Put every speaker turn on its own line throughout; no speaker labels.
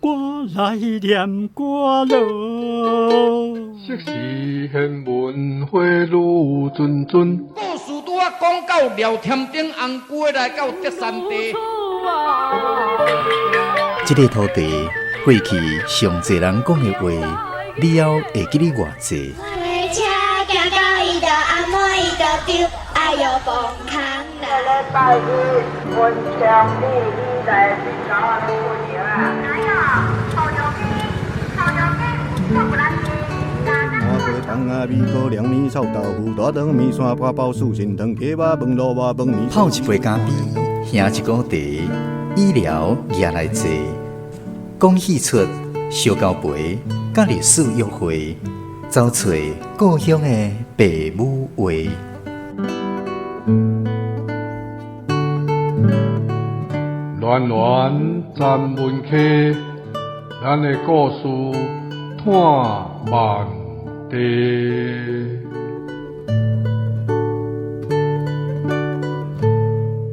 我來念歌囉。
昔時贤文花愈谆谆。
故事拄仔講到廖添丁紅龜來到德山地。
這个土地過去上濟人講的話，了後會記得偌濟？
拜一文昌里以来
泡一杯咖啡，喝一股茶，医疗也来坐，讲戏出烧交陪，佮历史约会，走揣故乡的爸母话。
恋恋三文溪，咱的故事伴万地。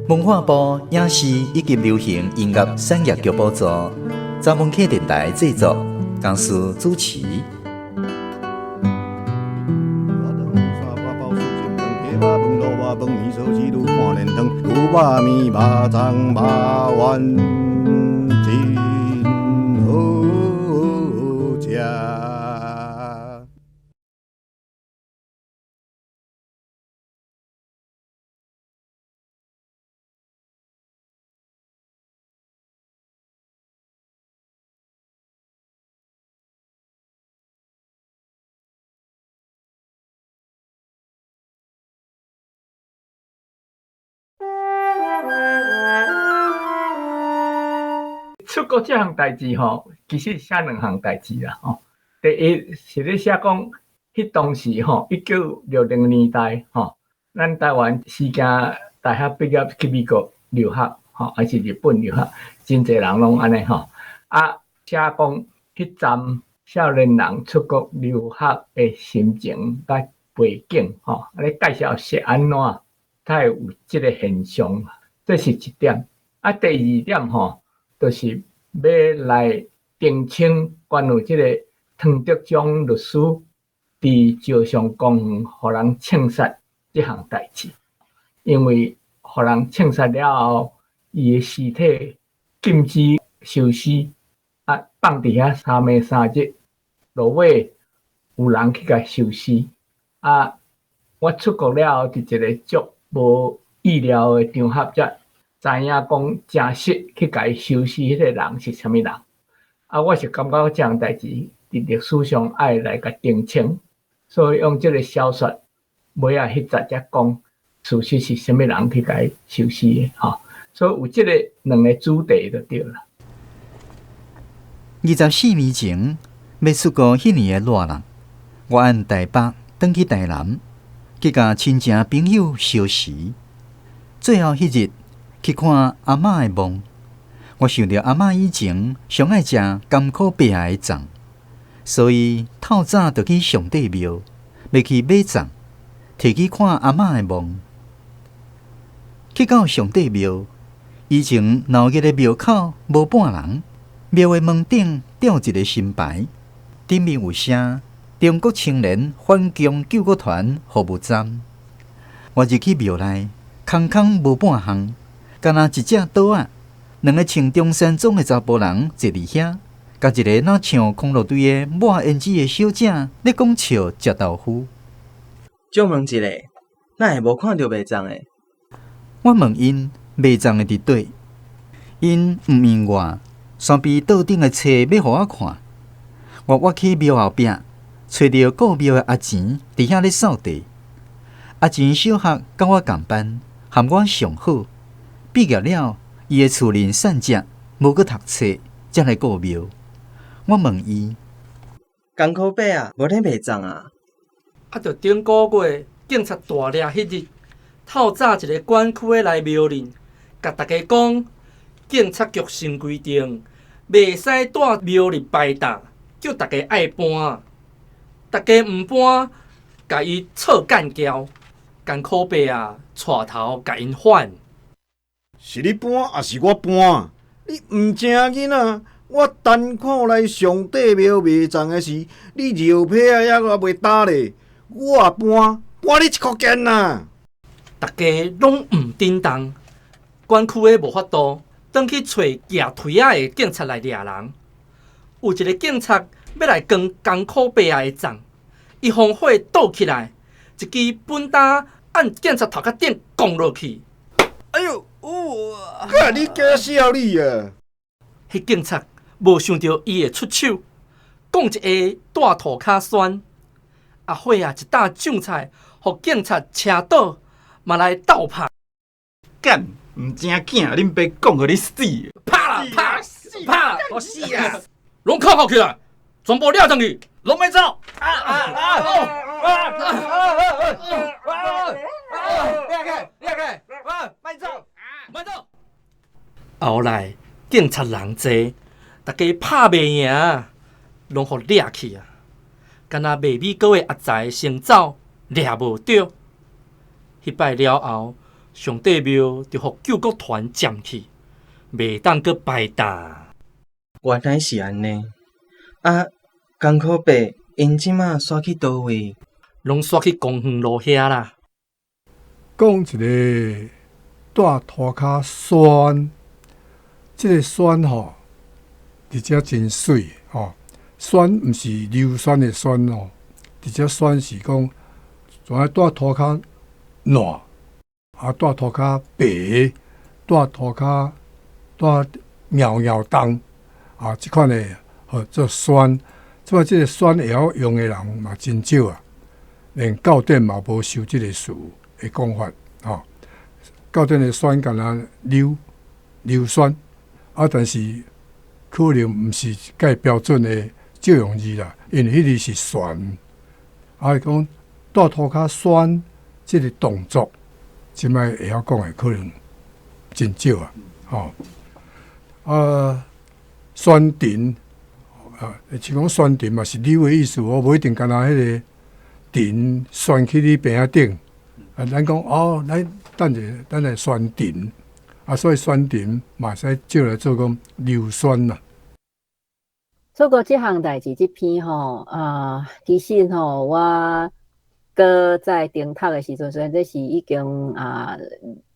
文化部影视以及流行音乐产业局补助，查文溪电台制作，公司主持。
肉面肉粽肉丸真好食。
出国這項代誌吼，其實寫兩項代誌啦吼。第一是咧寫講，彼當時吼，1960年代吼，咱台灣時間大學畢業去美國留學吼，還是日本留學，真濟人攏按呢吼。啊，寫講彼陣少年人出國留學的心情佮背景吼，啊咧介紹是按怎才會有這个現象，這是一點。啊，第二點吼，就是欲來澄清關於這个湯德章律師佇石上公園予人槍殺這項代誌，因為予人槍殺了後，伊的屍體禁止收屍，啊，放佇遐三暝三日，落尾有人去共收屍。啊，我出國了後，佇一个足無意料的場合才知影講真實去共伊收屍彼個人是啥物人。啊，我是感覺這項代誌佇歷史上愛來共澄清，所以用這个小說尾仔彼節才講事實是啥物人去共伊收屍的吼。所以有這个兩个主題就對啦。
24年前，欲出國彼年的熱人，我按台北轉去台南，去共親情朋友相識。最後彼日去看阿嬤的墓，我想著阿嬤以前上愛食甘苦伯仔的粽，所以透早就去上帝廟，欲去買粽，提去看阿嬤的墓。去到上帝廟，以前鬧熱的廟口無半人，廟的門頂吊一个新牌，頂面有寫中國青年反共救國團服務站。我入去廟內，空空無半項，干焦一隻桌仔，兩个穿中山裝的查埔人坐佇遐，佮一个若像空樂隊的抹胭脂的小姐咧講笑食豆腐。
借問一下，哪會無看著賣粽的？
我問𪜶賣粽的佇佗，𪜶毋應我，煞比桌頂的冊欲予我看。我倚去廟後壁，揣著顧廟的阿錢佇遐咧掃地。阿錢小學佮我仝班，含我上好。畢業了，伊的厝鄰散食，無閣讀冊，才來顧廟。我問伊：
艱苦伯啊，無咧賣粽啊？
啊，就頂个月警察大掠彼日，透早一个管區的來廟裡，共大家講，警察局新規定，袂使帶廟裡擺擔，叫大家愛搬。大家毋搬，共伊臭幹譙。艱苦伯啊，帶頭共𪜶反。
是你搬抑是我搬？你毋正囡仔，我单看來上帝廟賣葬的時，你尿皮仔猶閣袂焦咧，我搬搬你一箍錢啦！
逐家攏毋振動，管區的無法度，轉去揣舉槌仔的警察來掠人。有一個警察欲來扛江苦伯仔的帳，伊予火倒起來，一支本刀按警察頭殼頂摃落去。
哎喲，幹你假痟你啊！
彼警察無想著伊會出手，講一下蹛塗跤酸。阿火啊，一擔醬菜，予警察車倒，嘛來鬥拍。
幹，毋正囝，恁爸講予你死！
拍啦拍拍，予死啊！攏銬銬起來，全部掠轉去，攏欲走！
啊啊啊啊啊啊！掠起，掠起，啊，莫走，
莫走！
後來警察人濟，逐家拍袂贏，攏予掠去啊！敢若賣米糕的阿財先走，掠無著。彼擺了後，上帝廟就予救國團佔去，袂當閣擺擔。
原來是按呢。啊，江苦伯𪜶這馬徙去佗位？
攏徙去公園路遐啦。
講一個蹛塗跤酸，這個酸吼，佇遮真媠吼。酸毋是硫酸的酸哦，佇遮酸是講，怎啊蹛塗跤爛，啊蹛塗跤白，蹛塗跤蹛搖搖動，啊，這款的號做酸。這擺這個酸會曉用的人嘛真少啊，連教典嘛無收這個詞的講法，吼。教典的酸敢若硫硫酸，啊，但是可能毋是蓋標準的借用字啦，因為彼個是旋，啊，講蹛塗跤旋這個動作，這擺會曉講的可能真少啊，吼。啊，旋塵啊，像講旋塵嘛是扭的意思哦，無一定干焦彼個塵旋去你邊仔頂。啊，咱講哦，咱等者咱來旋塵，啊，所以旋塵嘛使借來做講硫酸啦。
出國這項代誌這篇吼，啊，其實吼，我閣在重讀的時陣，雖然這是已經啊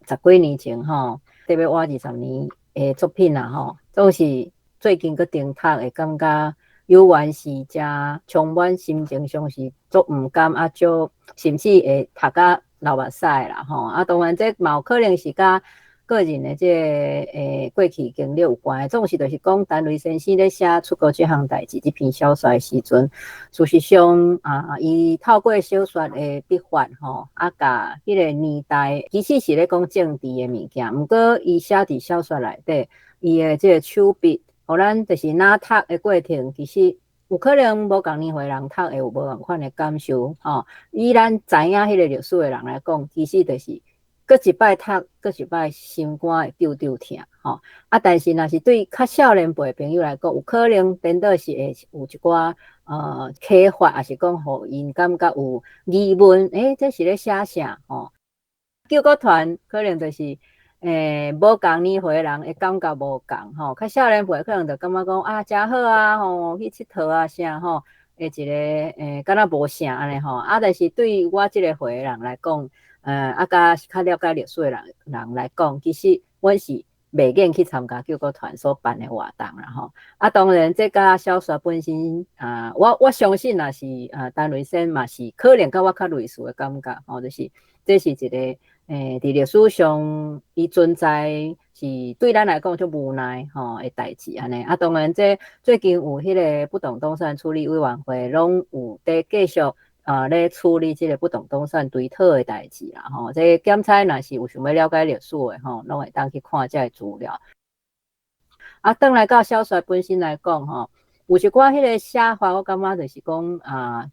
十幾年前吼，特別我20年的作品啦吼，總是最近閣重讀會感覺猶原是誠充滿心情上是足毋甘啊，足甚至會讀甲流目屎啦吼。啊，當然這嘛有可能是佮個人的這個過去經歷有關。總是就是講，陳雷先生咧寫出國這項代誌這篇小說的時陣，事實上啊，伊透過小說的筆法吼，啊，共彼個年代其實是咧講政治的物件，毋過伊寫佇小說內底，伊的這個手筆，予咱就是若讀的過程，其實有可能無仝年歲人讀會有無仝款的感受吼。以咱知影彼個歷史的人來講，其實就是閣一擺讀，閣一擺心肝會揪揪疼吼。啊，但是若是對較少年輩朋友來講，有可能顛倒是會有一寡啟發，抑是講予𪜶感覺有疑問，欸，這是咧寫啥吼？救國團可能就是無仝年歲的人會感覺無仝吼，較少年輩可能就感覺講啊，誠好啊吼，去𨑨迌啊啥吼，會一個敢若無啥按呢吼。啊，但是對我這個歲的人來講，啊，佮較了解歷史的人來講，其實阮是袂願去參加救國團所辦的活動啦吼。啊，當然這佮小說本身啊，我相信若是啊，陳雷先嘛是可能佮我較類似的感覺吼，就是這是一個佇歷史上伊存在是對咱來講足無奈吼的代誌按呢。啊，當然這最近有彼個不動東山處理委員會攏有佇繼續啊咧處理這個不動東山追討的代誌啦吼。這檢查若是有想欲了解歷史的吼，攏會當去看這个資料。啊，轉來到小說本身來講吼，有一寡彼個寫法，我感覺就是講啊，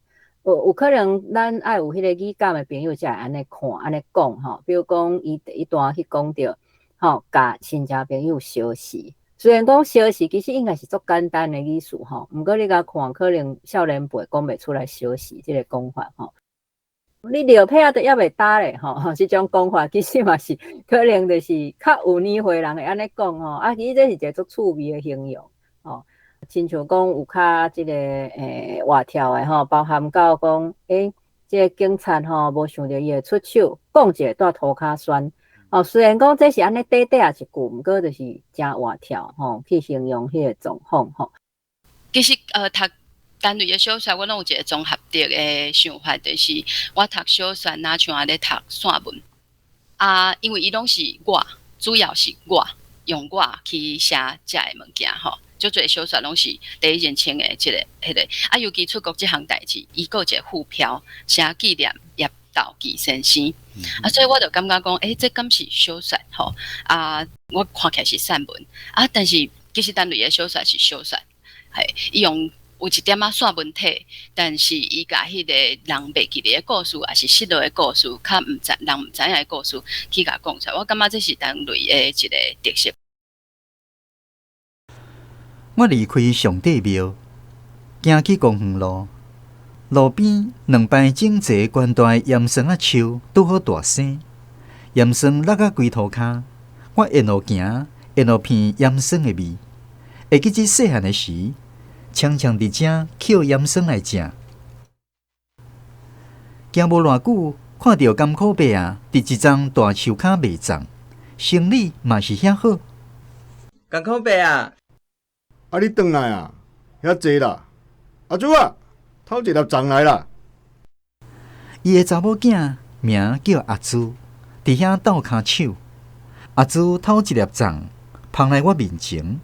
有可能咱愛有彼個語感的朋友才會按呢看、按呢講吼。比如講，伊第一段去講著吼，共親戚朋友相辭。雖然講相辭其實應該是足簡單的意思吼，毋過你共看，可能少年輩講袂出來相辭這個講法吼。你尿屁仔都猶未焦咧吼，這種講法其實嘛是可能就是較有年歲人會按呢講吼。啊，其實這是一個足趣味的形容吼。親像講有較這個活跳的吼，包含到講，這個警察吼無想著伊會出手，講一个蹛塗跤旋。哦，雖然講這是按呢短短仔一句，毋過就是誠活跳吼，去形容彼個狀況吼。
其實讀陳雷的小說，我攏有一個綜合的想法，就是我讀小說，若像咧讀散文啊，因為伊攏是我，主要是我用我去寫遮的物件吼。足濟小說攏是第一人稱的這个、彼个啊，尤其出國這項代誌，伊閣有一個副標寫紀念葉道基先生，啊，所以我就感覺講，這敢是小說吼？啊，我看起來是散文啊，但是其實陳雷的小說是小說，係伊用有一點仔散文體，但是伊共彼個人袂記得的故事，抑是失落的故事，較毋知人毋知影的故事去共講出來，我感覺這是陳雷的一個特色。
我離開上帝廟，行去公園路，路邊兩排整齊懸大的岩松仔樹拄好大生，岩松落甲規塗跤，我沿路行，沿路鼻岩松的味。會記這細漢的時，常常佇遮抾岩松來食。行無偌久，看著甘苦伯仔佇一叢大樹跤賣粽，生理嘛是遐好。
甘苦伯仔。
啊！你轉來啊，遐濟啦！阿祖啊，討一粒粽來啦！
伊的查某囝名叫阿珠，佇遐鬥跤手。阿珠討一粒粽，捧來我面前。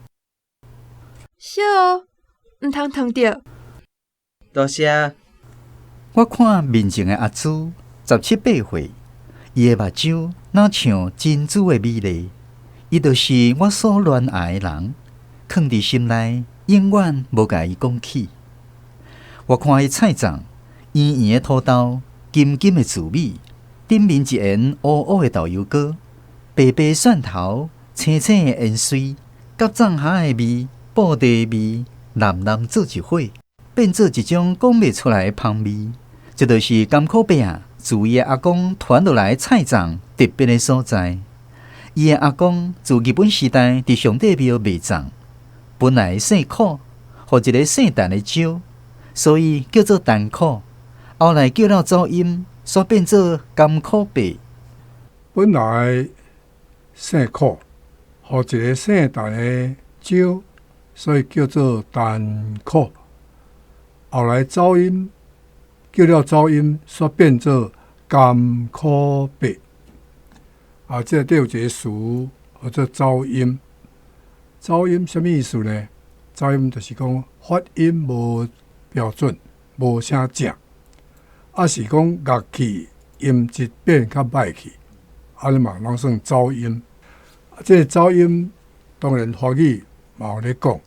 燒，毋通燙著。
多謝。
我看面前的阿珠，十七八歲，伊的目睭若像珍珠的美麗，伊就是我所戀愛的人。囥佇心內，永遠無共伊講起。我看伊菜粽，圓圓的土豆，金金的糯米，頂面一緣烏烏的豆油膏，白白蒜頭，青青的芫荽，佮粽盒的味、布袋味，湳湳做一伙，變做一種講袂出來的芳味。這就是甘苦伯仔自伊的阿公傳落來菜粽特別的所在。伊的阿公自日本時代佇上帝廟賣粽。本來姓苦，予一个姓陳的招，所以叫做陳苦。後來叫了走音，煞變做甘苦伯。
本來姓苦，予一个姓陳的招，所以叫做陳苦。後來走音，叫了走音，煞變做甘苦伯。啊，這裡有一個詞叫做走音。走音啥物意思呢？走音就是講發音無標準，無啥正，抑是講樂器音質變較歹去，按呢嘛攏算走音。啊，這个走音當然華語嘛有咧講，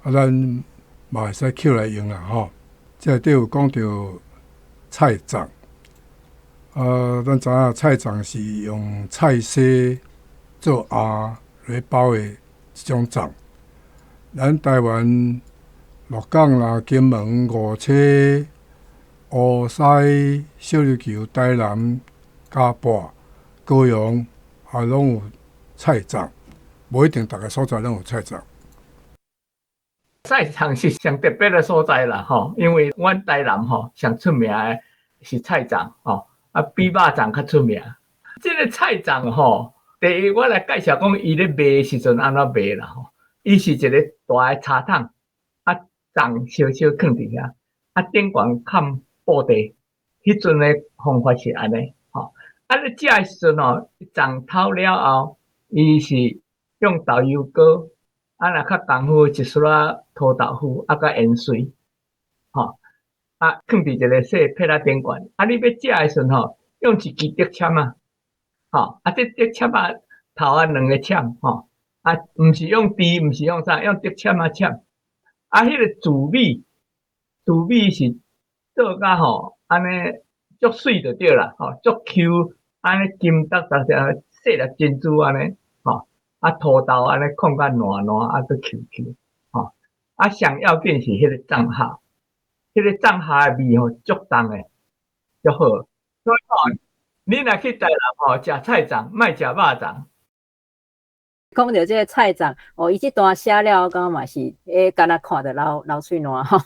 啊，咱嘛會使抾來用啦吼。這內底有講著菜粽，啊，咱知影菜粽是用菜絲做餡來包的一種粽。咱台灣鹿港啦、金門、五車、烏西、小琉球、台南、嘉半、高雄，也攏有菜粽，無一定逐个所在攏有菜粽。
菜粽是上特別的所在啦，吼，因為阮台南吼上出名的是菜粽，吼，啊比肉粽較出名。這个菜粽吼，第一我來介紹講伊咧賣的時陣按怎賣啦，吼，伊是一个大的茶桶，啊粽小小囥佇遐，啊頂懸崁布袋，彼陣的方法是按呢，吼，啊咧食的時陣吼，粽透了後，伊是用豆油膏。啊，若較功夫一撮仔土豆腐，啊，佮芫荽，吼，啊，囥佇一个細撇仔頂懸。啊，你欲食的時陣吼，用一支竹籤仔，吼，啊，這竹籤仔頭仔兩个籤，吼，啊，毋是用豬，毋是用啥，用竹籤仔籤。啊，彼个糯米，糯米是做甲吼，按呢足媠就對啦，吼，足 Q，按呢金達達只細粒珍珠按呢。啊，土豆按呢控甲爛爛，啊，閣 Q Q，吼，啊，上要緊是彼個粽盒，彼个粽盒的味吼足重的，足好。所以吼，你若去台南吼，食菜粽，莫食肉粽。
講著這個菜粽，哦，伊這段寫了，我感覺嘛是，敢若看著流流喙瀾吼。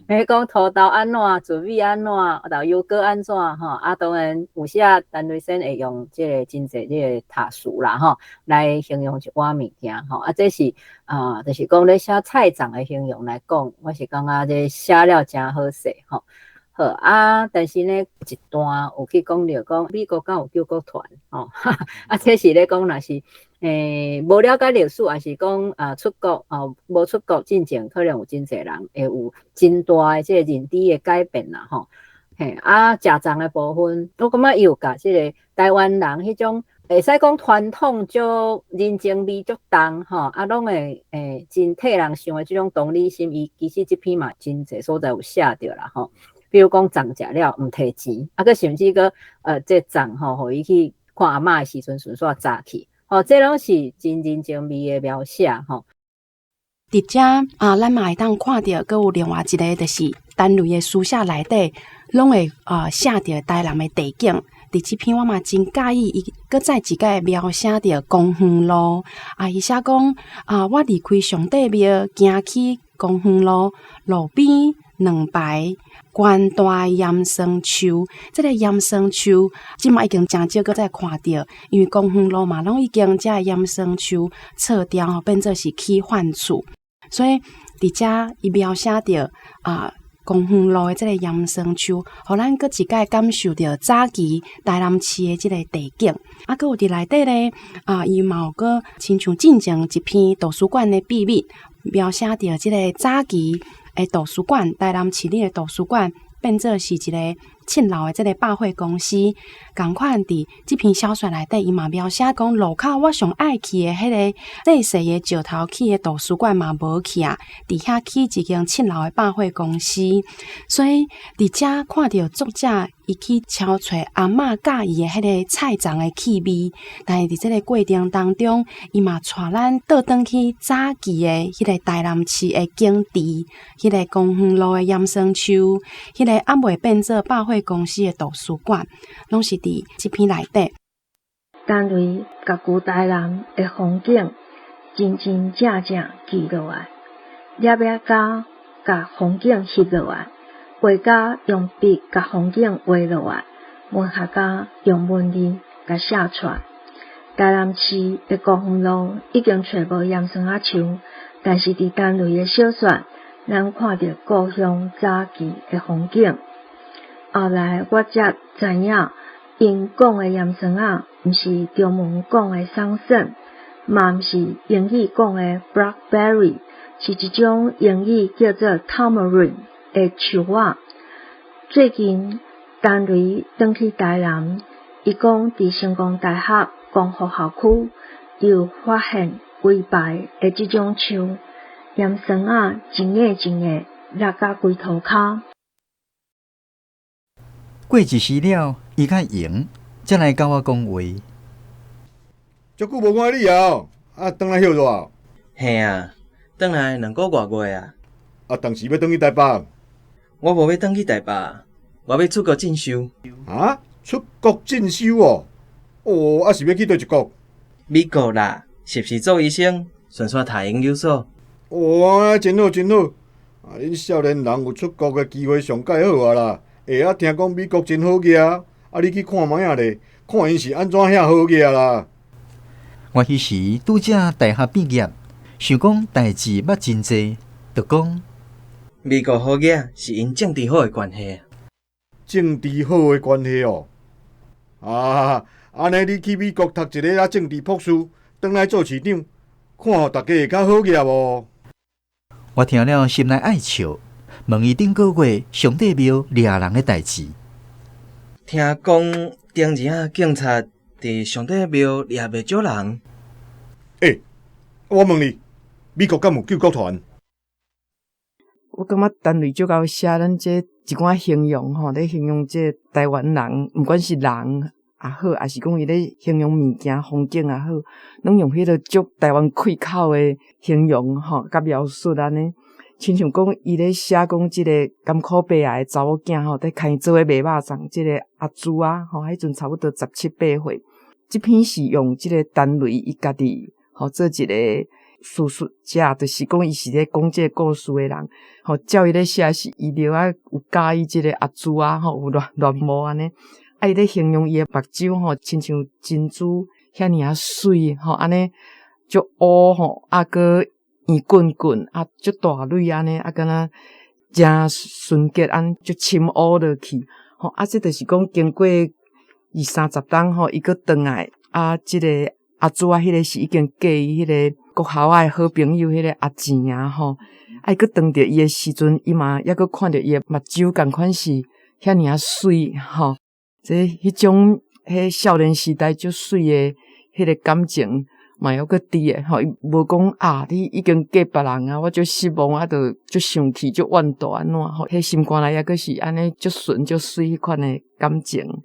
彼講土豆按怎，糯米按怎，豆油果按怎吼，啊，當然有時啊，陳雷先會用這個真濟這個塔詞啦吼，來形容一寡物件吼。啊，這是啊，就是講咧寫菜粽的形容來講，我是感覺這寫了誠好勢吼。好啊，但是呢，一段有去講著講美國敢有救國團吼，啊，這是咧講若是無了解歷史，抑是講啊出國哦，無出國進前，可能有真濟人會有真大的這個認知的改變啦吼。嘿，啊，食粽的部分，我感覺伊有共這個台灣人彼種會使講傳統足人情味足重吼，啊，攏會真替人想的這種同理心，伊其實這篇嘛真濟所在有寫著啦吼。比如講粽食了毋提錢，啊，閣甚至閣這粽吼，予伊去看阿嬤的時陣，順紲炸去，吼，這攏是真人情味的描寫吼。
佇遮啊，咱嘛會當看著，閣有另外一个，就是陳雷的書寫內底，攏會啊寫著台南的地景。佇這篇我嘛真佮意，伊閣再一擺描寫著公園路。啊，伊寫講啊，我離開上帝廟，行去公園路路邊兩排懸大岩桑樹，這个岩桑樹這馬已經誠少閣再看著，因為公園路嘛攏已經這岩桑樹拆掉，吼變做是起反厝，所以佇遮伊描寫著啊公園路的這个岩桑樹，予咱閣一擺感受著早期台南市的這个地景。啊，閣有佇內底咧，啊，伊嘛有閣親像進前一篇圖書館的秘密，描寫著這个早期的圖書館，台南市立的圖書館變做是一个七樓的這个百貨公司。仝款佇這篇小說內底，伊嘛描寫講路口我上愛去的彼个細細的石頭起的圖書館嘛無去啊，佇遐起一間七樓的百貨公司。所以佇遮看著作者伊去抄揣阿嬤教伊的彼个菜粽的氣味，但是佇這个過程當中，伊嘛帶咱倒轉去早期的彼个台南市的景致，彼个公園路的岩桑樹，彼个猶未變做百貨公司的圖書館，攏是佇這篇內底。
陳雷共舊台南的風景真真正正記落來，攝影家共風景翕落來，畫家用筆共風景畫落來，文學家用文字共寫出來。台南市的公園路已經揣無岩桑仔樹，但是佇陳雷的小說，咱看著故鄉早期的風景。後來我才知影，𪜶講的岩桑仔，毋是中文講的桑葚，嘛毋是英語講的 blackberry，是一種英語叫做 tamarind 的樹仔。最近陳雷轉去台南，伊講佇成功大學光復校區又發現規排的這種樹，岩桑仔一下一下落甲規塗跤。
過一時了，伊較閒，才來佮我講話。
足久無看你啊！啊，轉來歇熱？
嘿啊，轉來兩個外月啊。
啊，當時欲轉去台北？
我無欲轉去台北，我欲出國進修。
啊？出國進修哦？哦，啊是欲去佗一國？
美國啦，碩士做醫生，順紲讀研究所。
哦，真好真好！啊，恁少年人有出國的機會上蓋好啊啦。欸，啊，聽講美國真好額，啊，你去看覓仔咧？看𪜶是按怎遐好額啦？
我彼時拄才大學畢業，想講代誌捌真濟，就講
美國好額是𪜶政治好的關係。
政治好的關係哦。啊，按呢你去美國讀一个啊政治博士，轉來做市長，看予大家會較好額無？
我聽了心內愛笑，問伊頂個月上帝廟掠人的代誌。
聽講頂日仔警察佇上帝廟掠袂少人。
欸，我問你，美國敢有救國團？
我感覺陳雷足𠢕寫咱這一寡形容吼，咧形容這台灣人，毋管是人也好，抑是講伊咧形容物件、風景也好，攏用彼个足台灣開口的形容吼，佮描述按呢。親像講伊咧寫講這个甘苦伯仔的查某囝吼，佇牽伊做伙賣肉粽，這个阿珠仔吼，彼陣差不多十七八歲。這篇是用這个陳雷伊家己。吼，做一个敘述者，就是講伊是咧講這個故事的人，吼，照伊咧寫是伊著愛有佮意這個阿珠仔，吼，有戀戀慕按呢，啊，伊咧形容伊的目睭，吼，親像珍珠遐爾仔媠，吼，按呢足烏吼，啊，閣圓滾滾，啊，足大蕊按呢，啊，敢若誠純潔按呢足深烏落去，吼，啊，這就是講經過二三十冬，吼，伊閣轉來，啊，這個阿珠仔彼个是已經嫁伊彼个國校仔的好朋友彼个阿錢啊，吼，啊，伊閣轉著伊的時陣，伊嘛猶閣看著伊的目睭仝款是遐爾仔媠，吼，這彼種彼少年時代足媠的彼个感情。嘛猶閣佇的吼，伊無講啊，你已經嫁別人啊，我足失望啊，就足生氣、足怨妒按怎吼，彼心肝內猶閣是按呢足純足媠彼款的感情。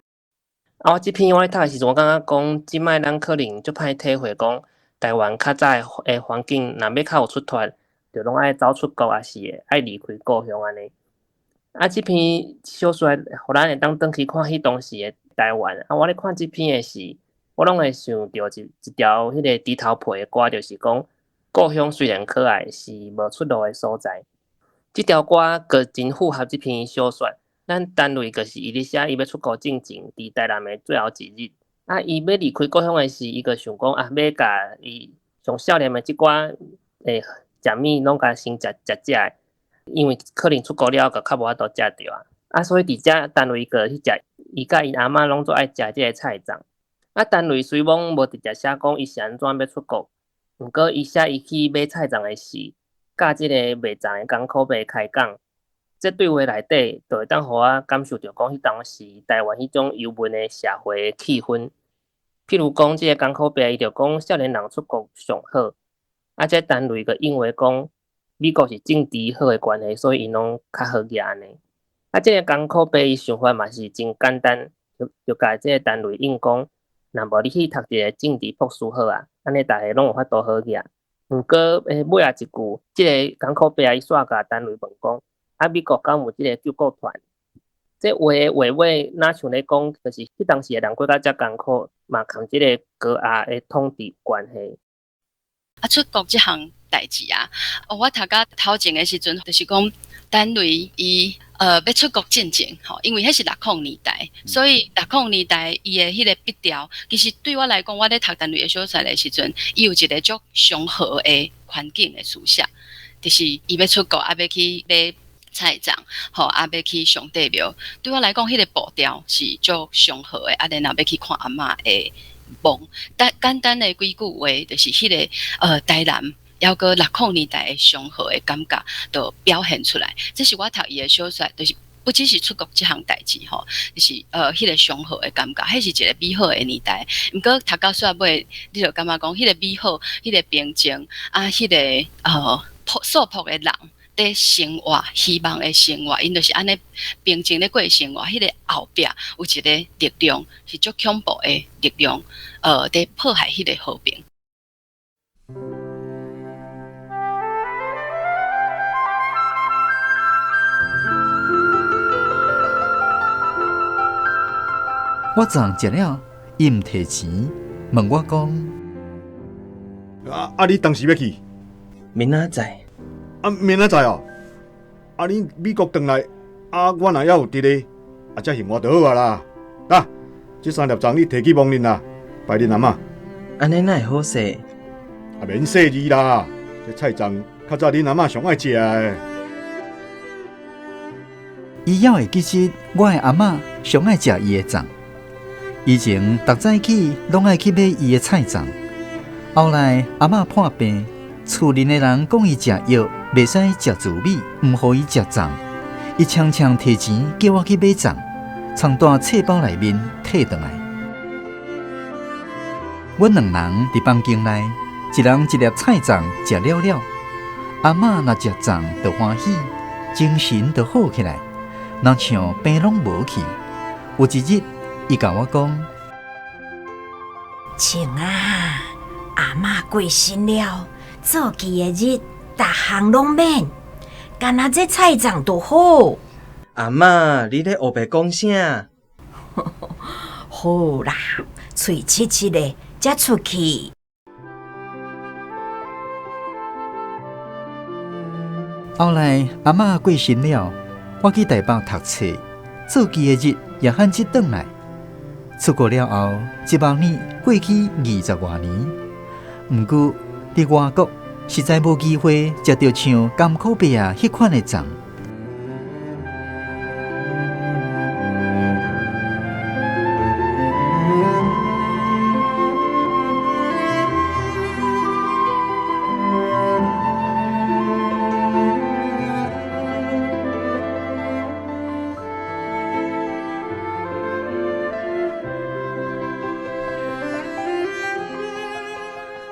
啊，我這篇我咧讀的時陣，我感覺講，這擺咱可能足歹體會講，台灣較早的環境，若欲較有出脫，就攏愛走出國，抑是愛離開故鄉按呢。啊，這篇小說，予咱會當轉去看彼當時的台灣。啊，我咧看這篇的時，我攏會想著一一條彼个豬頭皮的歌，就是講故鄉雖然可愛，是無出路的所在。這條歌閣真符合這篇小說。咱陳雷就是伊咧寫伊欲出國進前，佇台南的最後一日。啊，伊欲離開故鄉的時，伊閣想講啊，欲共伊上少年的這寡食物攏共先食食食的，因為可能出國了後，閣較無法度食著啊。啊，所以佇遮陳雷閣去食，伊佮𪜶阿嬤攏足愛食這個菜粽。啊，陳雷雖罔無直接寫講伊是按怎欲出國，毋過伊寫伊去買菜粽的時，佮這個賣粽的艱苦伯開講，這對話內底，就會當予我感受著講，彼當時台灣彼種憂悶的社會的氣氛。譬如講，這個艱苦伯伊就講少年人出國上好，啊，這陳雷閣認為講美國是政治好的關係，所以𪜶攏較好額按呢。啊，這個艱苦伯伊想法嘛是真簡單，就就共這個陳雷應講，若無你去讀一個政治博士好啊，按呢逐个攏有法度好額。毋過尾仔一句，這個艱苦伯伊煞共陳雷問講，啊，美國敢有這個救國團？這話的話尾，若像咧講，就是彼當時的人過甲遮艱苦，嘛仝這個高壓的統治有關係。
啊，出國這項代誌啊，我讀到頭前的時陣，就是講陳雷伊欲出國進前吼，因為彼是60年代，所以60年代伊的彼個筆調，其實對我來講，我咧讀陳雷的小說的時陣，伊有一個足祥和的環境的書寫，就是伊欲出國，啊，欲去買菜粽，吼，啊，欲去上帝廟。對我來講，彼個步調是足祥和的，啊，然後欲去看阿嬤的夢。但簡單的幾句話，就是彼個台南，猶閣60年代的祥和的感覺，就表現出來。這是我讀伊的小說，就是不只是出國這項代誌吼，就是彼個祥和的感覺，彼是一個美好的年代。毋過讀到煞尾，你就感覺講，彼個美好、彼個平靜啊，彼個素樸的人佇生活，希望的生活，𪜶就是按呢平靜咧過生活。彼個後壁有一個力量，是足恐怖的力量，佇破壞彼個和平。
我粽食了，伊毋提錢，問我講：
啊啊！你當時欲去？
明仔載。
啊，明仔載哦。啊，你美國轉來，啊，我若猶有佇咧，啊，才還我就好啊啦。來，這三粒粽你提去墓裡啦，拜恁阿嬤。
按呢哪會好勢？
啊，免細膩啦，這菜粽較早恁阿嬤上愛食的。
伊猶會記得我的阿嬤上愛食伊的粽。以前逐早起攏愛去買伊的菜粽。後來阿嬤破病，厝裡的人講伊食藥袂使食糯米，毋予伊食粽。伊常常提錢叫我去買粽，藏蹛冊包內面提轉來。阮兩人佇房間內，一人一粒菜粽食了了。阿嬤若食粽就歡喜，精神就好起來，若像病攏無去。有一日，伊共我講：
穿啊，阿嬤過身了，做忌的日，逐項攏免，干焦這菜粽就好。
阿嬤，你咧烏白講啥？
好啦，喙切切的，才出去。
後來阿嬤過身了，我去台北讀冊，做記的日也罕至轉來。出國了後，一望呢過去20外年，毋過佇外國實在無機會食著像甘苦伯仔彼款的粽。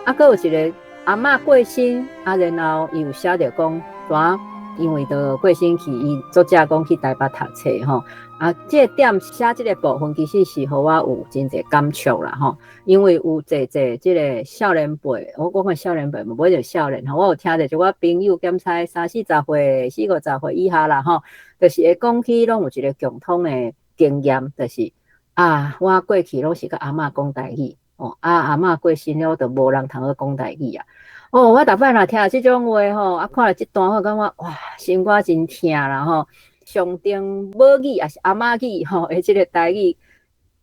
啊，閣有一个阿嬤過身，啊，然後伊有寫著講，怎因為著過身去，伊作者講去台北讀冊吼。啊，這個點寫這個部分，其實是予我有真濟感觸啦吼。因為有濟濟這個少年輩，我講的少年輩，無就少年吼。我有聽著一寡朋友檢查三四十歲、四五十歲以下啦吼，就是會講起攏有一個共通的經驗，就是啊，我過去攏是佮阿嬤講台語。哦，啊，阿嬤過身了，就無人通好講台語啊。哦，我逐擺若聽著這種話吼，啊，看著這段我感覺哇，心肝真疼啦吼。上頂母語抑是阿嬤語吼，的這個台語，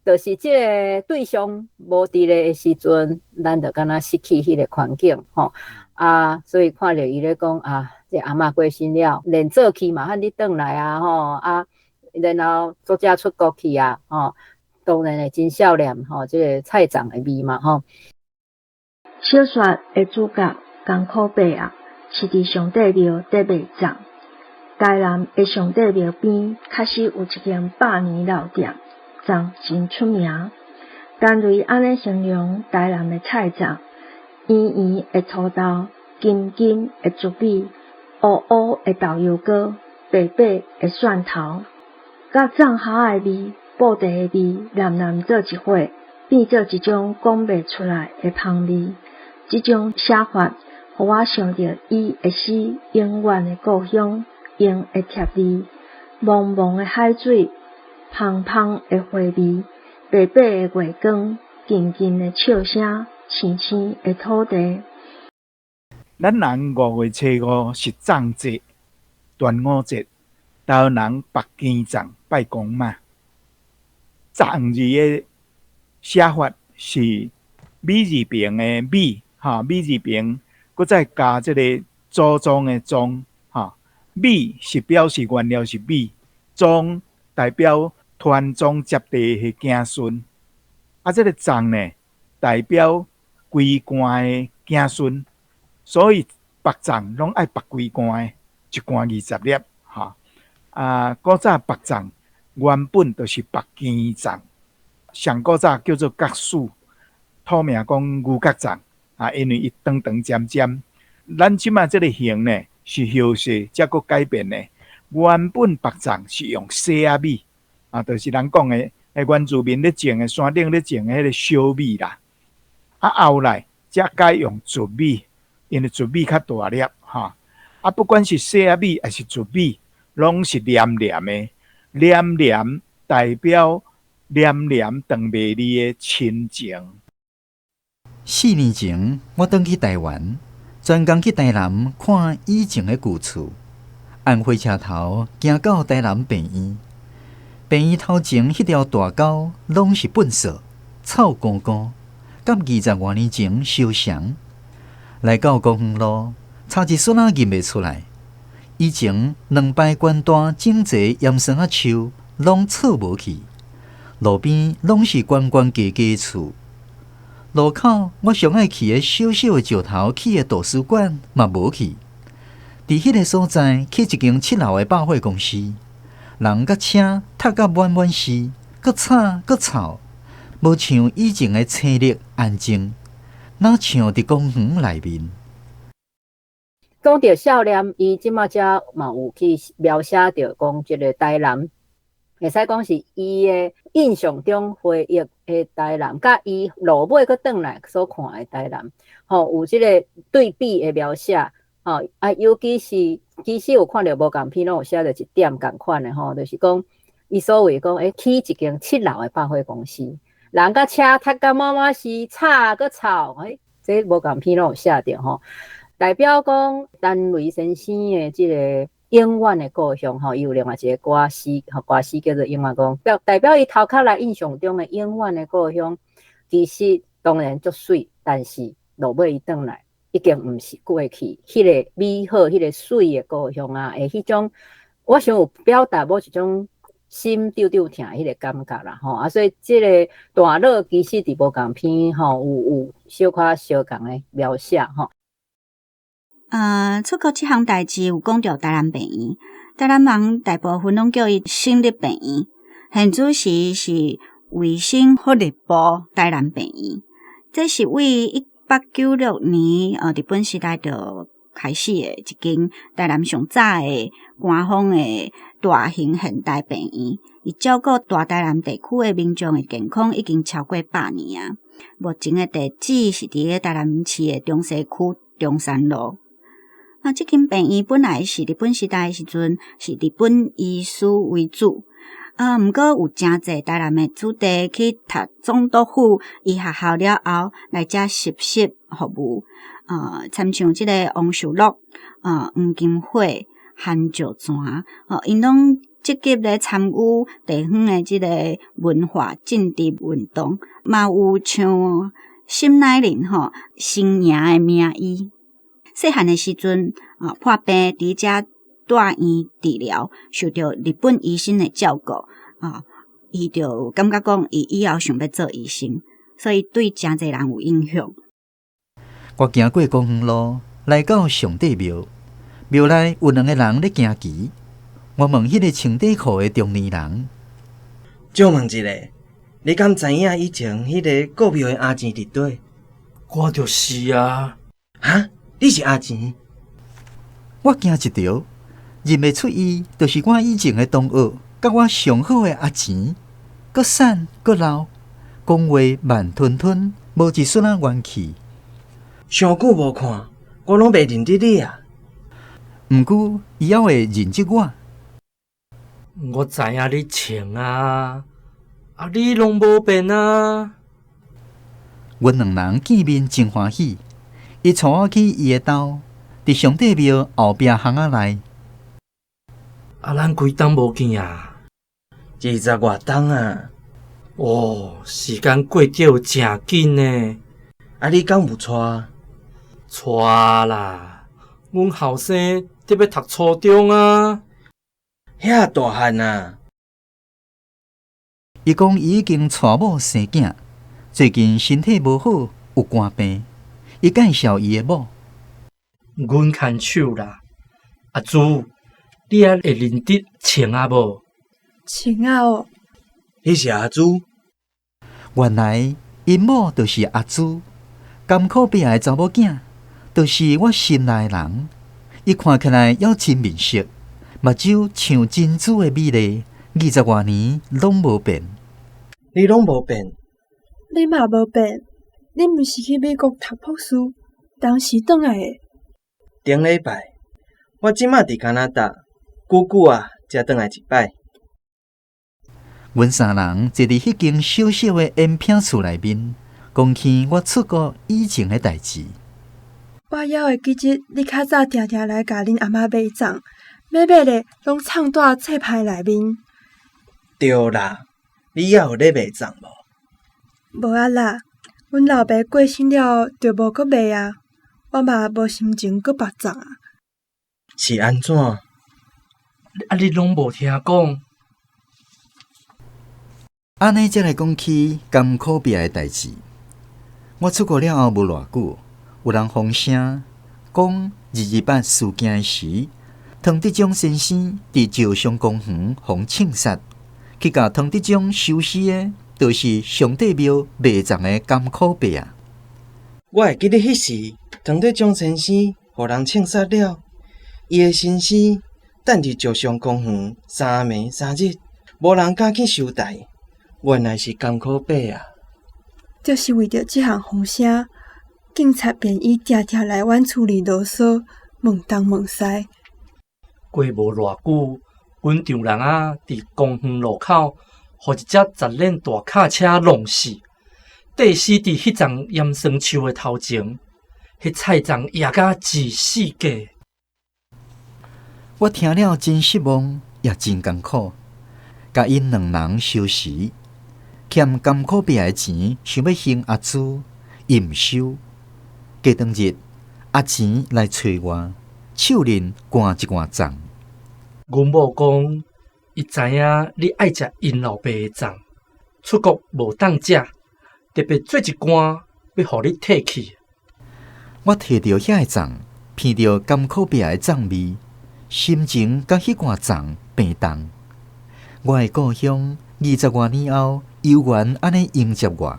就是這個對象無佇咧的時陣，咱就敢若失去彼個環境吼。啊，所以看著伊咧講啊，這阿嬤過身了，連做去嘛，罕得轉來啊吼啊，然後作者出國去啊吼。當然會真少年吼，這個菜粽的味嘛吼。
小說的主角江苦伯仔是佇上帝廟佇賣粽。台南的上帝廟邊確實有一間百年老店，粽真出名。陳雷按呢形容台南的菜粽：圓圓的土豆，金金的糯米，烏烏的豆油膏，白白的蒜頭，佮粽餡的味。布袋的味，黏黏做一伙，變做一種講袂出來的芳味。這種寫法，予我想著伊的詩永遠的故鄉，用的貼字，茫茫的海水，芳芳的花味，白白的月光，靜靜的笑聲，青青的土地。
咱人5月初5是粽節，端午節，台灣人縛羹粽拜公媽。粽字的寫法是米字旁的米，哈，米字旁，閣再加這個祖宗的宗，哈，米是表示原料是米，宗代表傳宗接代的子孫，啊，這個粽呢代表歸官的子孫，所以縛粽攏愛縛規罐的，一罐20粒，哈，啊，古早縛粽。原本就是縛羹粽，上古早叫做角黍，土名講牛角粽啊，因為伊長長尖尖。咱這馬這個形呢，是後世才閣改變的。原本縛粽是用細仔米啊，就是人講的，原住民咧種的，山頂咧種的彼個小米啦。啊，後來才改用糯米，因為糯米較大粒哈。啊，不管是細仔米抑是糯米，攏是黏黏的。黏黏代表黏黏長袂離的親情。
4年前，我轉去台灣，專工去台南看以前的舊厝。按火車頭行到台南病院，病院頭前彼條大溝攏是糞埽，臭糊糊，佮20外年前相像。來到公園路，差一瞬仔認袂出來。以前兩排懸大整齊岩松仔樹攏错無去，路邊攏是懸懸低低厝。路口我上愛去的小小的石頭起的圖書館嘛無去。佇彼个所在起一間7樓的百貨公司，人佮車塞甲滿滿是，閣吵閣臭，無像以前的清綠安靜，哪像佇公園內面。
講著少年，伊這馬才嘛有去描寫著講這個台南，會使講是伊的印象中回憶的台南，佮伊落尾閣轉來所看的台南，吼，有這個對比的描寫，吼啊，尤其是其實有看著無仝篇，攏有寫著一點仝款的吼，就是講伊所謂講，起一間7樓的百貨公司，人佮車塞甲滿滿是，吵閣臭，這無仝篇攏有寫著吼。代表講陳雷先生的這个永遠的故鄉吼，伊有另外一个歌詞吼，歌詞叫做永遠故鄉，代表伊頭殼內印象中的永遠的故鄉，其實當然足媠，但是落尾伊轉來，已經毋是過去彼个美好、彼个媠的故鄉啊，的彼種，我想有表達某一種心搐搐疼彼个感覺啦吼，啊，所以這个段落其實佇無仝篇吼，有小可相仝的描寫吼。
出國這項代誌有講著台南病院，台南人大部分攏叫伊省立病院，現主時是衛生福利部台南病院。這是為1896年日本時代就開始的一間台南上早的官方的大型現代病院，伊照顧大台南地區的民眾的健康已經超過100年啊。目前的地址是佇咧台南市的中西區中山路。啊，這間病院本來是日本時代的時陣，是日本醫師為主。啊，毋過有誠濟台南的子弟去讀總督府醫學校了後，來遮實習服務。親像這个王壽祿、黃金火、韓石泉，哦，𪜶攏積極咧參與地方的這个文化政治運動，嘛有像沈乃麟吼，新營的名醫。細漢的時陣，啊，破病佇遮住院治療，受著日本醫生的照顧，啊，伊就感覺講，伊以後想欲做醫生，所以對誠濟人有影響。
我行過公園路，來到上帝廟，廟內有兩个人咧行棋。我問彼个穿短褲的中年人：
借問一下，你敢知影以前彼个顧廟的阿錢佇佗？
我就是啊。
哈？你是阿錢？
我驚一著，認袂出伊，就是我以前的同學，佮我上好的阿錢，閣瘦閣老，講話慢吞吞，無一絲仔元氣。
傷久無看，我攏袂認得你啊！
毋過伊猶會認得我。
我知影你穿啊，啊你攏無變啊。
阮兩人見面真歡喜，伊帶我去伊的兜，佇上帝廟後壁巷仔內。
啊，咱幾冬無見啊？20
外冬啊！
哦，時間過得誠緊呢。
啊，你敢有娶？
娶啦！阮後生得欲讀初中啊。
遐大漢啊！
伊講伊已經娶某生囝，最近身體無好，有肝病。伊介紹伊的某。
阮牽手啦，阿珠，你還會認得穿仔無？
穿仔哦。
彼是阿珠。
原來𪜶某就是阿珠，甘苦伯的查某囝，就是我心內的人。伊看起來猶真面熟，目睭像珍珠的美麗，20外年攏無變。
你攏無變？
你嘛無變？你毋是去美國讀博士，當時轉來的？
頂禮拜，我這馬佇加拿大，久久啊，才轉來一擺。
阮三人坐佇彼間小小的煙餅厝內面，講起我出國以前的代誌。
我猶會記得你較早定定來共恁阿嬤買粽，買買咧攏藏蹛冊牌內面。
對啦，你猶有咧賣粽無？
無啊啦，阮老爸過身了就無閣賣啊，我嘛無心情閣縛粽啊。
是按怎？
啊，你攏無聽講？
按呢才來講起甘苦伯的代誌。我出國了後無偌久，有人風聲講228事件時，湯德章先生佇石上公園予槍殺，去共湯德章收屍的，就是上帝廟賣粽的甘苦伯啊。
我會記得彼時，湯德章先生予人槍殺了，伊的身屍等佇石上公園三暝三日，無人敢去收代。原來是甘苦伯啊！
就是為著這項風聲，警察便衣定定來阮厝裡囉嗦，問東問西。
過無偌久，阮丈人仔佇公園路口，予一隻十輪大卡車弄死，硩死佇彼叢岩桑樹的頭前。彼菜粽掖甲一世界。
我聽了真失望，也真艱苦。共𪜶兩人相辭，欠甘苦伯的錢，想欲還阿珠，伊毋收。過當日，阿錢來揣我，手裡掛一罐粽。
阮某講，伊知影你愛食𪜶老爸的粽，出國無當食，特別做一罐欲予你提去。
我提著遐个粽，鼻著甘苦伯的粽味，心情佮彼罐粽平重。我的故鄉20外年後，猶原按呢迎接我，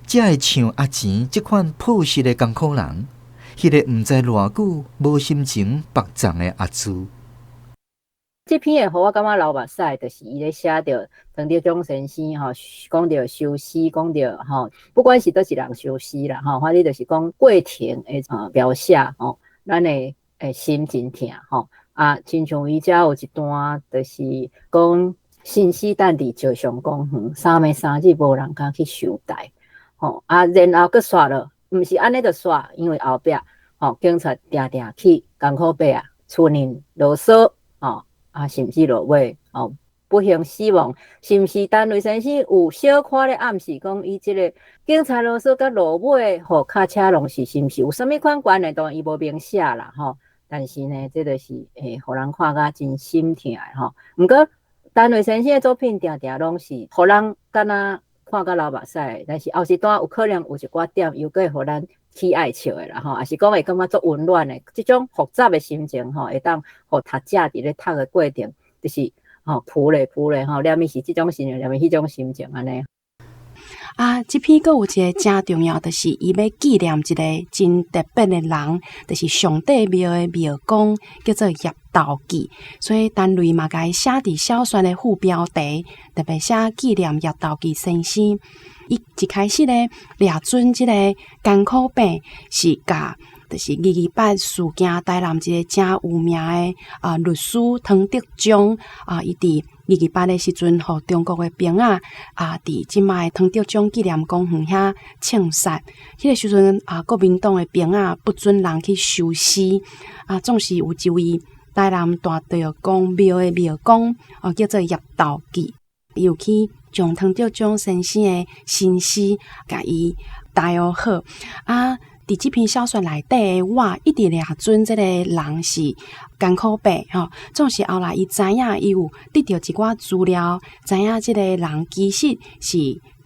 才會像阿錢這款樸實的艱苦人，彼个毋知偌久無心情縛粽的阿珠。
這篇會予我感覺流目屎，就是伊咧寫著唐德宗先生吼，講著修詩，講著吼，不管是佗一人修詩啦吼，反正就是講過程的描寫吼，咱會心真疼吼。啊，親像伊遮有一段，就是講身屍等佇石上公園，三暝三日無人敢去收代，吼啊，然後閣煞落，毋是按呢就煞，因為後壁吼警察定定去艱苦伯仔厝裡囉嗦，吼啊，甚至落尾吼不幸死亡，是毋是陳雷先生有小可咧暗示講，伊這个警察囉嗦佮落尾予跤車弄死，是毋是有啥物款關係？當然伊無明寫啦，吼。但是呢，這就是會予人看甲真心疼的吼。毋過陳雷先生的作品定定攏是予人敢若看甲流目屎，但是後一段有可能有一寡點又閣會予咱起愛笑的啦吼，抑是講會感覺足溫暖的，這種複雜的心情吼，會當予讀者佇咧讀的過程，就是吼浮咧浮咧吼，連伊是這種心情，連伊彼種心情按呢。
啊，這篇閣有一个誠重要，就是伊欲紀念一个真特別的人，就是上帝廟的廟公，叫做葉道記。所以陳雷嘛共伊寫佇小說的副標題，特別寫紀念葉道記先生。伊一開始咧，掠準這个艱苦伯是共，就是228事件台南一个誠有名的啊律師湯德章啊，伊佇228的時陣，予中國的兵仔啊，佇這擺湯德章紀念公園遐槍殺。彼个時陣啊，國民黨的兵仔不准人去收屍啊，總是有一位台南大道公廟的廟公哦，叫做葉道記，伊有去將湯德章先生的身屍共伊代好啊。佇這篇小說內底的我一直掠準這个人是艱苦伯吼，總是後來伊知影伊有得著一寡資料，知影這个人其實是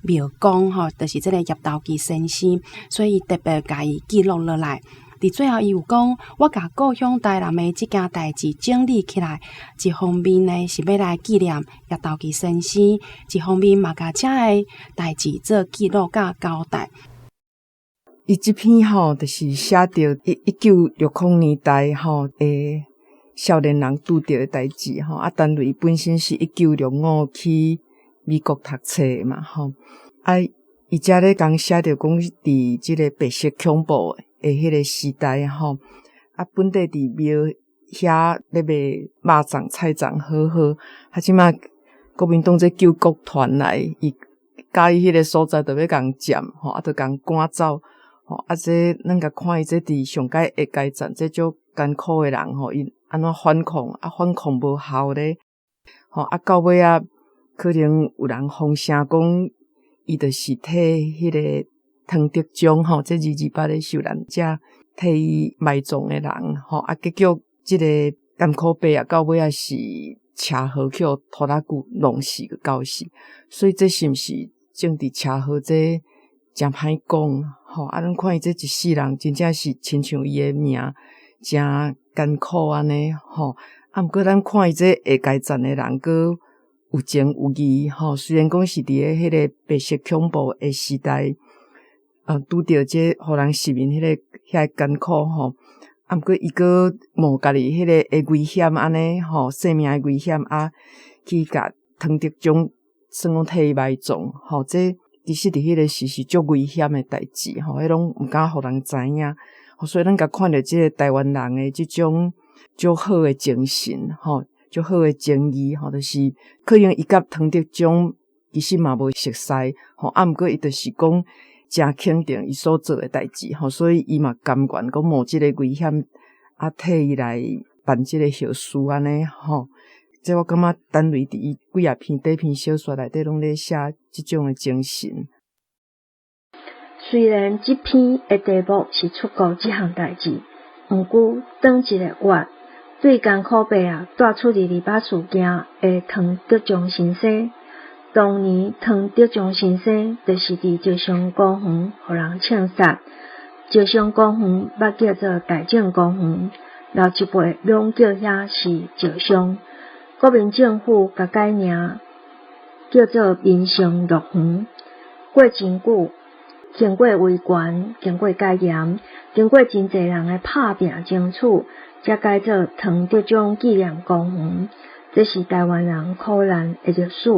廟公吼，就是這个葉道記先生，所以特別共伊記錄落來。佇最後，伊有講，我共故鄉台南的這件代誌整理起來，一方面呢是欲來紀念葉道記先生，一方面嘛共遮个代誌做記錄佮交代。
伊這篇吼，就是寫著1960年代吼的少年人拄著的代誌吼。啊，陳雷伊本身是1965去美國讀冊的嘛吼。啊，伊遮咧共寫著講佇這个白色恐怖的彼个時代吼，啊，本地佇廟遐咧賣肉粽、菜粽好好，啊，這擺國民黨這救國團來，伊佮意彼个所在，就欲共佔吼，啊，就共趕走。吼，啊，這咱共看伊這佇上蓋下階層，這足艱苦的人吼，𪜶按怎反抗？啊，反抗無效咧，吼，啊，到尾仔可能有人風聲講，伊就是替彼个湯德章吼，這228的受難者替伊埋葬的人吼，啊，結果這个艱苦伯啊，到尾仔是車禍去予拖拉機弄死閣到死，所以這是毋是政治車禍？這誠歹講吼，啊，咱看伊這一世人，真正是親像伊的命，誠艱苦按呢吼。啊，毋過咱看伊這下階層的人，閣有情有義吼。雖然講是佇咧彼个白色恐怖的時代，拄著這予人殖民彼个遐艱苦吼。啊，毋過伊閣冒家己彼个的危險按呢吼，性命的危險啊，去共湯德章算講替伊埋葬吼，這其實佇彼个時是足危險的代誌吼，彼攏毋敢予人知影。所以咱共看著這个台灣人的這種足好的精神吼，足好的情義吼，就是可能伊佮湯德章其實嘛無熟似吼，啊，毋過伊就是講誠肯定伊所做的代誌吼，所以伊嘛甘願講冒這个危險啊，替伊來辦這个後事按呢吼。這我感覺陳雷佇伊幾仔篇短篇小說內底攏咧寫這種的精神。
雖然這篇的題目是出國這項代誌，毋過轉一个月，對艱苦伯仔帶出二二八事件的唐德宗先生。當年唐德宗先生就是佇石上公園予人槍殺。石上公園捌叫做大正公園，老一輩攏叫遐是石上。國民政府共改名叫做民生樂園。過真久，經過維權，經過解嚴，經過真濟人的拍拚爭取，才改做唐德宗紀念公園。這是台灣人苦難的歷史。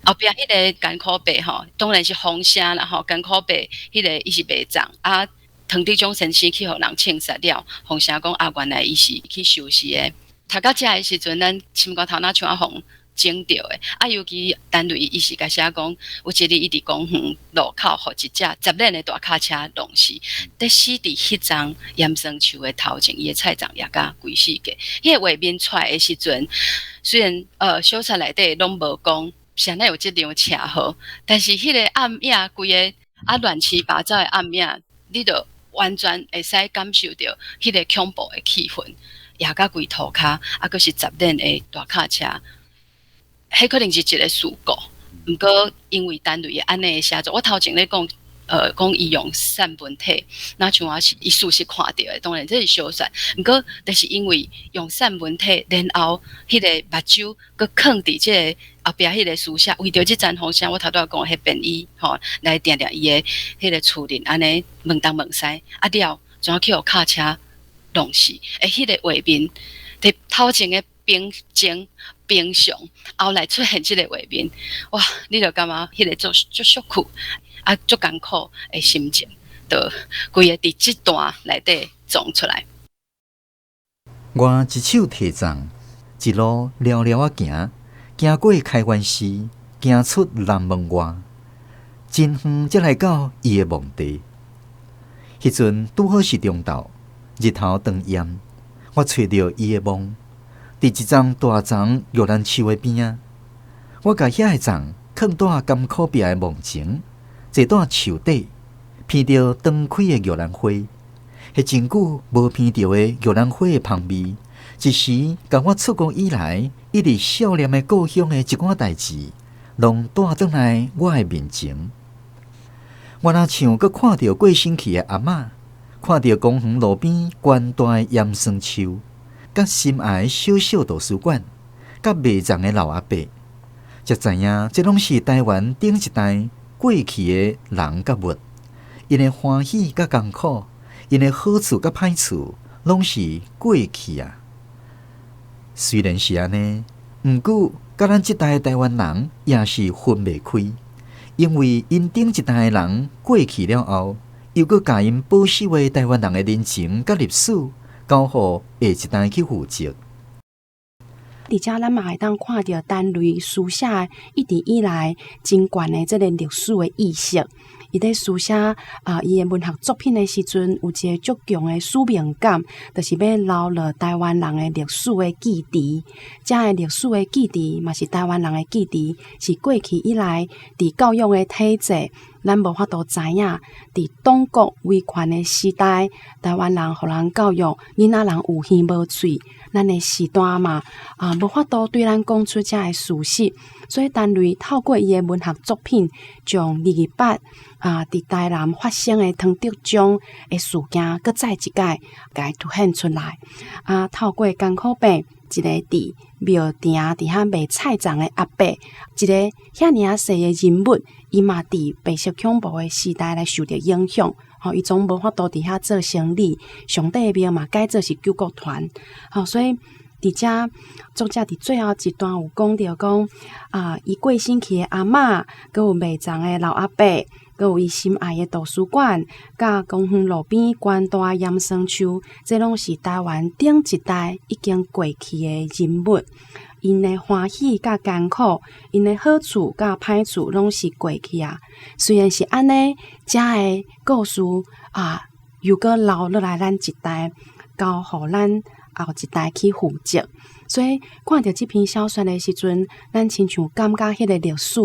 後壁彼个艱苦伯吼，當然是風聲啦吼，艱苦伯彼个伊是袂葬啊，唐德宗先生去予人槍殺了，風聲講啊，原來伊是去收屍的。讀到遮的時陣，咱心肝頭若像啊予整著的啊，尤其陳雷伊是共寫講，有一日伊佇公園路口，予一隻十輪的大卡車撞死，佇死佇彼叢岩松樹的頭前，伊的菜粽掖甲規世界。彼个畫面出來的時陣，雖然小說內底攏無講啥物有這場車禍，但是彼个暗影，規個啊亂七八糟的暗影，你就完全會使感受著彼个恐怖的氣氛，掖甲規塗跤，啊，閣是十輪的大卡車，彼可能是一个事故。毋過因為陳雷的按呢寫作，我頭前咧講，講伊用散文體，若像我是伊事實看著的，當然這是小說。毋過，就是因為用散文體，然後彼个目睭閣囥佇這个後壁彼个書寫，為著這層風聲，我頭拄仔講彼便衣吼，來定定伊的彼個厝裡，按呢問東問西，啊了，怎去予卡車弄死？欸，彼个畫面，佇頭前的平靜平常，後來出現這个畫面，哇！你就感覺彼個足足足苦啊，足艱苦的心情，就規个佇這段內底撞出來。
我一手提粽，一路蹩蹩仔行，行過開元寺，行出南門外，真遠才來到伊的墓地。彼陣拄好是中晝，日頭當炎，我揣著伊的墓，佇一叢大叢玉蘭樹的邊仔，我共遐个粽囥佇艱苦伯的墓前，坐佇樹底，鼻著當開的玉蘭花。彼真久無鼻著的玉蘭花的芳味，一時共我出國以來一直想念的故鄉的一寡代誌，攏帶轉來我的面前。我若像閣看著過身去的阿嬤，看著公園路邊懸大的岩松樹，佮心愛的小小圖書館，佮袂葬的老阿伯，才知影這攏是台灣頂一代過去的人佮物，𪜶的歡喜佮艱苦，𪜶的好處佮歹處，攏是過去啊。雖然是按呢，毋過佮咱這代的台灣人也是分袂開，因為𪜶頂一代的人過去了後，又閣共𪜶保守的台灣人的人情佮歷史，交予下一代去負責。
佇遮咱嘛會當看著陳雷書寫一直以來真懸的這个歷史的意識。伊咧書寫啊，伊的文學作品的時陣，有一个足強的使命感，就是欲留落台灣人的歷史的記憶。遮个歷史的記憶嘛是台灣人的記憶，是過去以來佇教育的體制，咱無法度知影。佇黨國威權的時代，台灣人予人教育，囡仔人有耳無喙，咱的時代嘛啊，無法度對咱講出遮个事實。所以陳雷透過伊的文學作品，將二二八啊，佇台南發生的唐德宗的事件，閣再一擺共伊凸顯出來。啊，透過艱苦伯一个佇廟埕佇遐賣菜粽的阿伯，一个遐爾仔細的人物，伊嘛佇白色恐怖的時代來受著影響。吼，伊總無法度佇遐做生理，上帝的廟嘛改做是救國團。吼，所以佇遮作者佇最後一段有講著講啊，伊過身去的阿嬤，閣有賣粽的老阿伯，閣有伊心愛的圖書館，佮公園路邊懸大岩松樹，這攏是台灣頂一代已經過去的人物。𪜶的歡喜佮艱苦，𪜶的好處佮歹處，攏是過去啊。雖然是按呢，遮的故事啊，猶閣留落來咱一代，交予咱後一代去負責。所以看著這篇小說的時陣，咱親像感覺彼個歷史，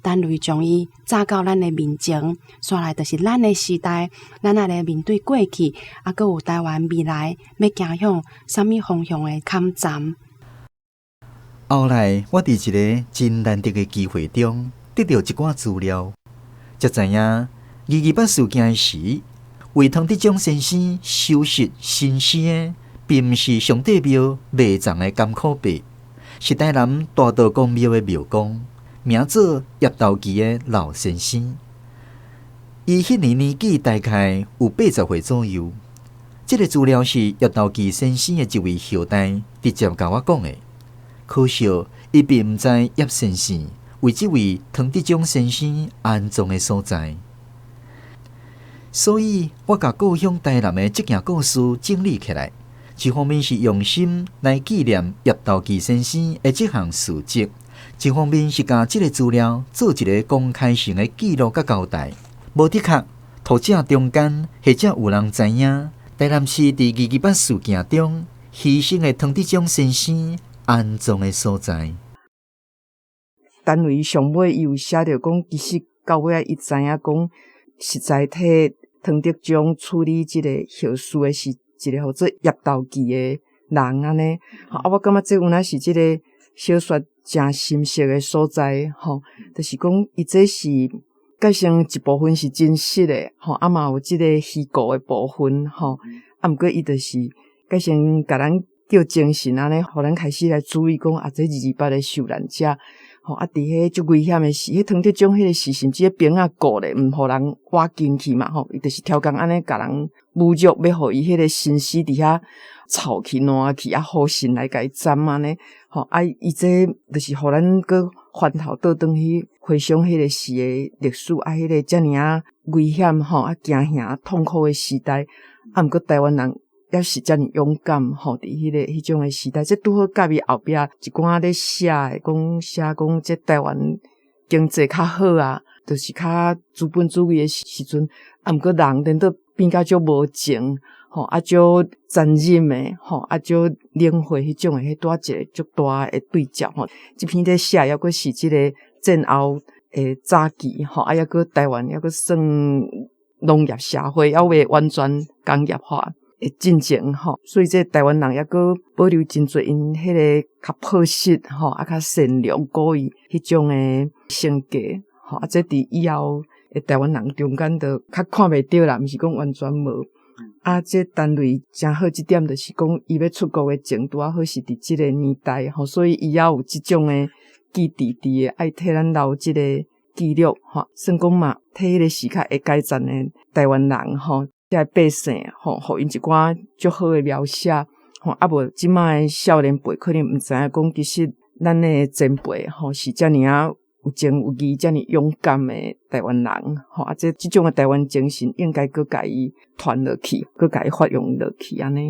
陳雷將伊載到咱的面前，紲來就是咱的時代，咱愛來面對過去，啊，閣有台灣未來欲行向啥物方向的坎站。
後來，我佇一个真難得的機會中，得著一寡資料，才知影二二八事件時，為湯德章先生收拾身屍的，並毋是上帝廟埋葬的甘苦伯，是台南大道公廟的廟公，名做葉道基的老先生。伊彼年年紀大概有80歲左右。這个資料是葉道基先生的一位後代直接共我講的。可惜，伊並毋知葉先生為這位湯德章先生安葬的所在。所以我共故鄉台南的這件故事整理起來，一方面是用心來紀念葉道基先生的這項事蹟，一方面是共這个資料做一个公開性的記錄佮交代。無的確，讀者中間或者有人知影，台南市佇二二八事件中犧牲的湯德章先生安葬的所在。
陳雷上尾伊有寫著講，其實到尾仔伊知影講，實在替湯德章處理這個後事的是一个號做葉道基的人按呢。啊，我感覺這有影是這個小說誠深色的所在，吼，就是講伊這是改成一部分是真實的，吼，啊嘛有這个虛構的部分，吼，啊，毋過伊就是改成共咱叫精神按呢，予咱開始來注意講啊，這二二八的受難者，吼，啊，佇彼足危險的時，彼湯德章彼个時，甚至彼兵仔顧咧，毋予人挖進去嘛，吼，伊就是超工按呢，共人侮辱，欲予伊彼个身屍佇遐臭去爛去，啊，予神來共伊斬按呢，吼，啊，伊這就是予咱閣翻頭倒轉去回想彼个時的歷史，啊，彼個遮爾仔危險，吼，啊，驚嚇痛苦的時代，啊，毋過台灣人猶是遮爾勇敢，吼，佇彼个彼種的時代，這拄好佮伊後壁一寡咧寫的，講寫講這台灣經濟較好啊，就是較資本主義的時陣，啊，毋過人顛倒變甲足無情，吼，啊，足殘忍的，吼，啊，足冷血彼種的，彼拄仔一個足大的對照，吼。這篇咧寫猶閣是這个戰後的早期，吼，啊，猶閣台灣猶閣算農業社會，猶未完全工業化的進程，吼，所以這台灣人猶閣保留真濟𪜶彼个較樸實，吼，啊，較善良、古意彼種的性格，吼，啊，這佇以後的台灣人中間就較看袂著啦，毋是講完全無。啊，這陳雷誠好這點，就是講伊欲出國的前，拄仔好是佇這个年代，吼，所以伊猶有這種的記佇佇的，愛替咱留這个記錄，吼，算講嘛，替彼个時較會改善的台灣人，吼，遮个百姓，吼，予𪜶一寡足好的描寫，吼，啊無這擺的少年輩可能毋知影講，其實咱的前輩，吼，是遮爾仔有情有義、遮爾勇敢的台灣人，吼，啊，這這種的台灣精神應該閣共伊傳落去，閣共伊發揚落去，按呢。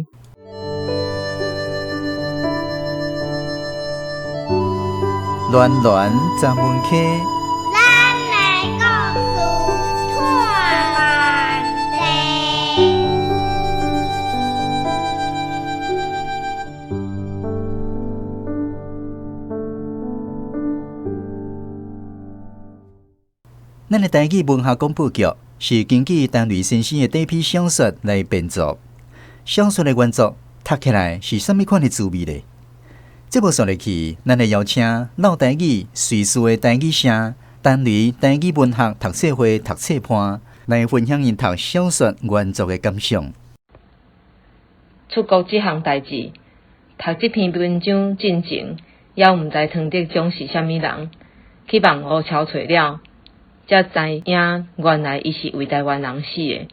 巒巒閘門溪。
咱的故事托万地。
咱的台語文學廣播劇是根據陳雷先生的短篇小說來編作，小說的原作讀起來是啥物款的滋味呢？節目紲落去，咱來邀請老台語瑞士的台語社陳雷台語文學讀冊會讀冊伴來分享𪜶讀小說原作的感想。
出國這項代誌，讀這篇文章進前，猶毋知湯德章是啥物人，去網路搜揣了，才知影原來伊是為台灣人死的。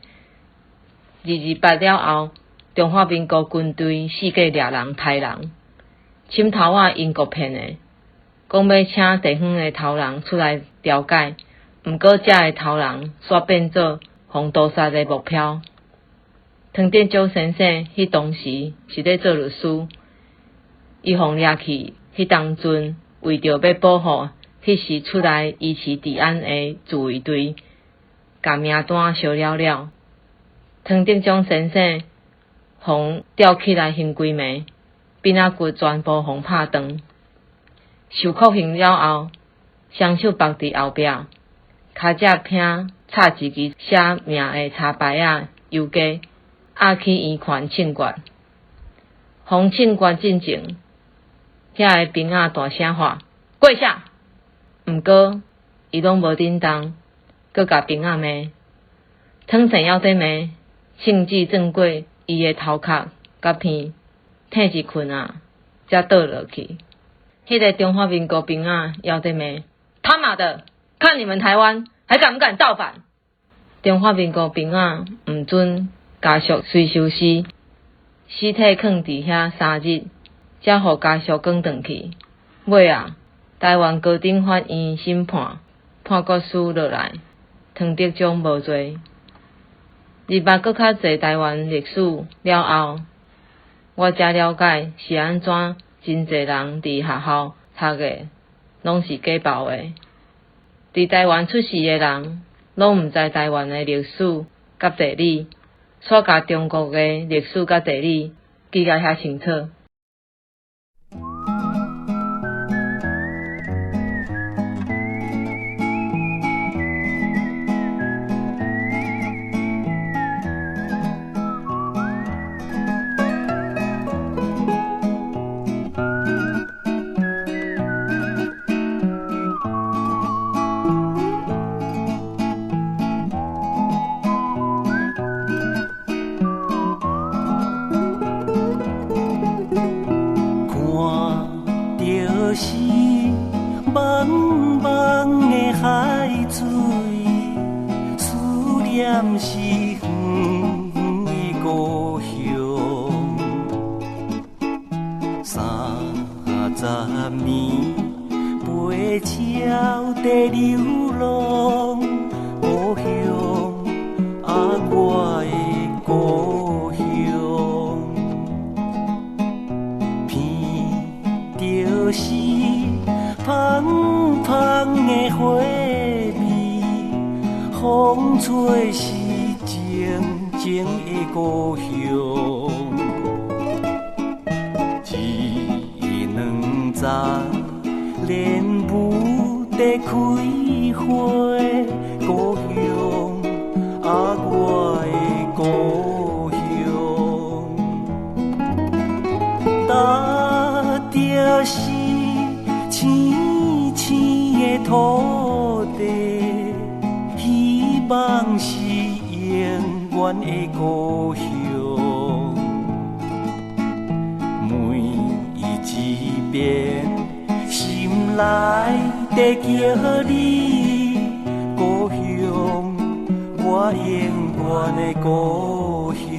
228了後，中華民國軍隊四界掠人刣人，深頭仔英國騙的，講欲請地方的頭人出來調解，毋過遮的頭人煞變做予屠殺的目標。湯德章先生彼當時是咧做律師，伊予掠去彼彼當陣為著欲保護彼時出來維持治安的自衛隊，共名單燒了了。湯德章先生予吊起來刑規暝，鞭仔骨全部予拍斷。受酷刑了後，雙手縛佇後壁，跤脊旁插一支寫名的插牌仔油雞，押去院權槍決。予槍決進前，遐个兵仔大聲喊：跪下！毋過伊攏無振動，閣共兵仔罵。湯姓猶咧罵，槍支鑽過伊的頭殼佮鼻，退一棍仔，才倒落去。彼个中華民國兵仔猶咧罵：他媽的，看你們台灣還敢不敢造反？中華民國兵仔毋准家屬隨收屍，屍體囥佇遐3日，才予家屬扛轉去。尾仔，台灣高等法院審判，判決書落來，湯德章無罪。入捌閣較濟台灣歷史了後，我才了解是按怎真濟人佇學校讀的攏是假包的。佇台灣出世的人，攏毋知台灣的歷史佮地理，煞共中國的歷史佮地理記甲遐清楚。
我永遠的故鄉。